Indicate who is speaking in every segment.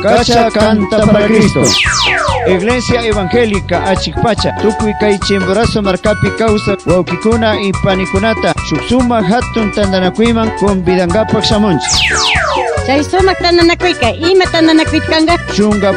Speaker 1: Cacha canta para Cristo. Iglesia Evangélica Achikpacha, tukuy kay Chimborazo markapi kawsak wawkikuna y panikunata shuk sumak hatun tantanakuyman convidangapak shamunchik.
Speaker 2: Chay sumak tantanakuyka ima tantanakuyta kanka?
Speaker 1: Chunka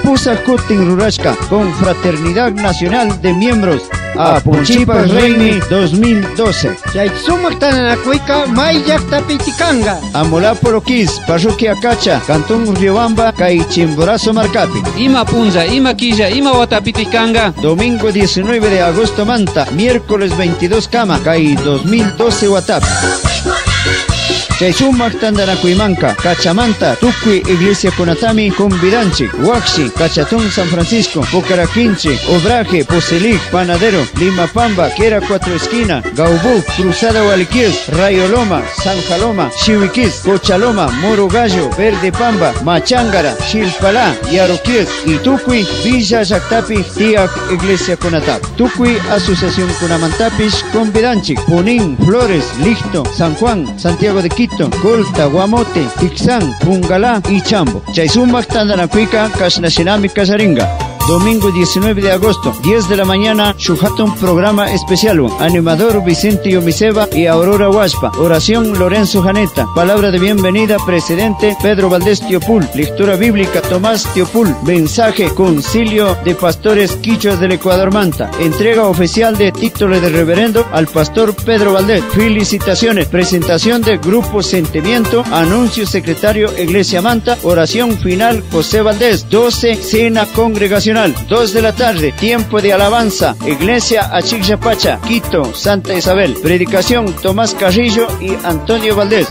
Speaker 1: kutin rurashka con Fraternidad Nacional de Miembros Apunchikpak Raymi 2012.
Speaker 3: Chay sumak tantanakuyka may llaqtapiti kanka.
Speaker 1: Amolapolo Quis, Parroquia Cacha, Cantón Riobamba, kay Chimborazo markapi.
Speaker 4: Ima punlla, ima killa, ima watapiti kanka.
Speaker 1: Domingo 19 de agosto manta, miércoles 22 kama, kay 2012 watapi. Chay sumak tantanakuymanka, Cachamanta, Tukuy Iglesia Kunatami, convidanchik, Huaxi, Cachatún San Francisco, Pocaraquinche, Obraje, Poselic, Panadero, Limapamba, Quera Cuatro Esquina, Gaubú, Cruzada Hualiquís, Rayo Loma, San Jaloma, Chihuiquís, Cochaloma, Moro Gallo, Verde Pamba, Machángara, Chilpalá, Yaroquís y Tukuy, Villa Llaktapi, Tiak Iglesia Kunatap. Tukuy Asociación Kunamantapish, convidanchik, Punín, Flores, Licto, San Juan, Santiago de Quito, Colta, Guamote, Tixán, Pungalá y Chambo. Chay sumak tantanakuyka, kashnashinami kallaringa. Domingo 19 de agosto, 10 de la mañana, shuk hatun programa especial. Animador Vicente Yomiseba y Aurora Huaspa. Oración Lorenzo Janeta. Palabra de bienvenida, presidente Pedro Valdés Tiopul. Lectura bíblica Tomás Tiopul. Mensaje, Concilio de Pastores Quichuas del Ecuador Manta. Entrega oficial de título de reverendo al pastor Pedro Valdés. Felicitaciones. Presentación de Grupo Sentimiento. Anuncio secretario Iglesia Manta. Oración final José Valdés. 12, cena congregacional. 2 de la tarde, tiempo de alabanza, Iglesia Achicchapacha, Quito, Santa Isabel. Predicación Tomás Carrillo y Antonio Valdés.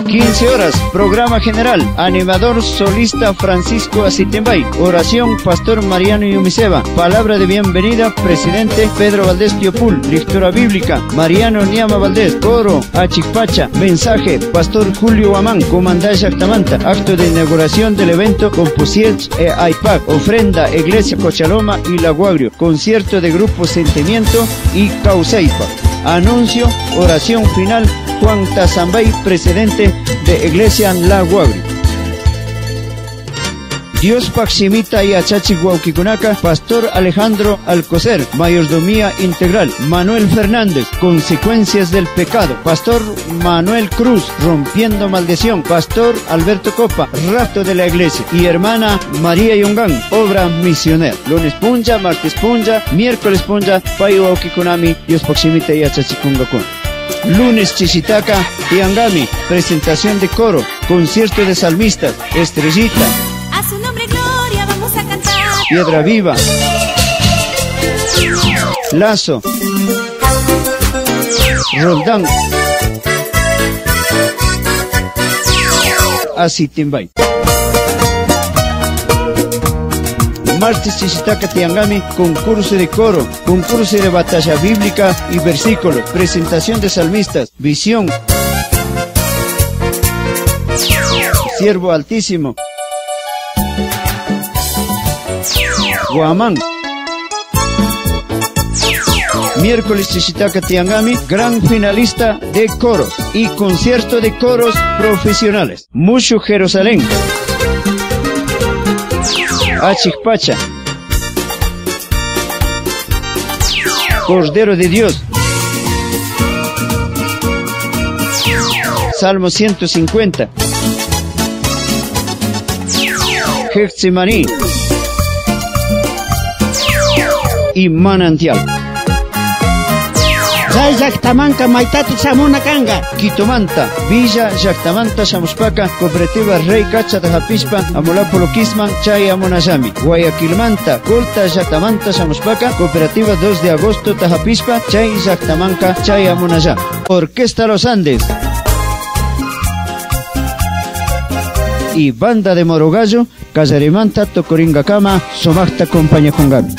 Speaker 1: 15 horas, programa general, animador solista Francisco Asitembay, oración Pastor Mariano Yumiseba, palabra de bienvenida presidente Pedro Valdés Tiopul, lectura bíblica Mariano Niama Valdés, coro Achicpacha, mensaje Pastor Julio Amán, comandante Llaktamanta, acto de inauguración del evento con Pusiech e IPAC, ofrenda Iglesia Cochaloma y La Guagrio, concierto de Grupo Sentimiento y Causeipa. Anuncio, oración final, Juan Tazambay, presidente de Iglesia La Guagri. Dios Paximita y Achachi Guauquicunaca, Pastor Alejandro Alcocer, Mayordomía Integral, Manuel Fernández, Consecuencias del Pecado, Pastor Manuel Cruz, Rompiendo Maldición, Pastor Alberto Copa, Rapto de la Iglesia, y Hermana María Yungán, Obra Misionera. Lunes Punja, martes Punja, miércoles Punja, Payo Guauquikunami, Dios Paximita y Achachi Kungakun. Lunes Chichitaca, Tiangami, presentación de coro, concierto de salmistas, Estrellita.
Speaker 5: A su nombre gloria vamos a cantar.
Speaker 1: Piedra Viva, Lazo, Roldán, Asitimbay. Martes Chichitaca Tiangami, concurso de coro, concurso de batalla bíblica y versículo, presentación de salmistas, visión, Siervo Altísimo, Guamán. Miércoles Chichitaca Tiangami, gran finalista de coros y concierto de coros profesionales. Mushu Jerusalén. Achicpacha. Cordero de Dios. Salmo 150. Getsemaní y Manantial.
Speaker 3: Chay llaktamanka maytati shamuna kanka.
Speaker 1: Quitomanta, Villa Llaktamanta shamushpaka, Cooperativa Rey Cacha Tajapishpa, Amolapolo Quisman, Chay Amonayami. Guayaquilmanta, Colta Llaktamanta shamushpaka, Cooperativa 2 de Agosto Tajapishpa, Chay Llaktamanka, Chay Amonayami. Orquesta Los Andes y Banda de Morogallo, Callarimanta, Tocoringacama, Somacta, Compañía Jungami.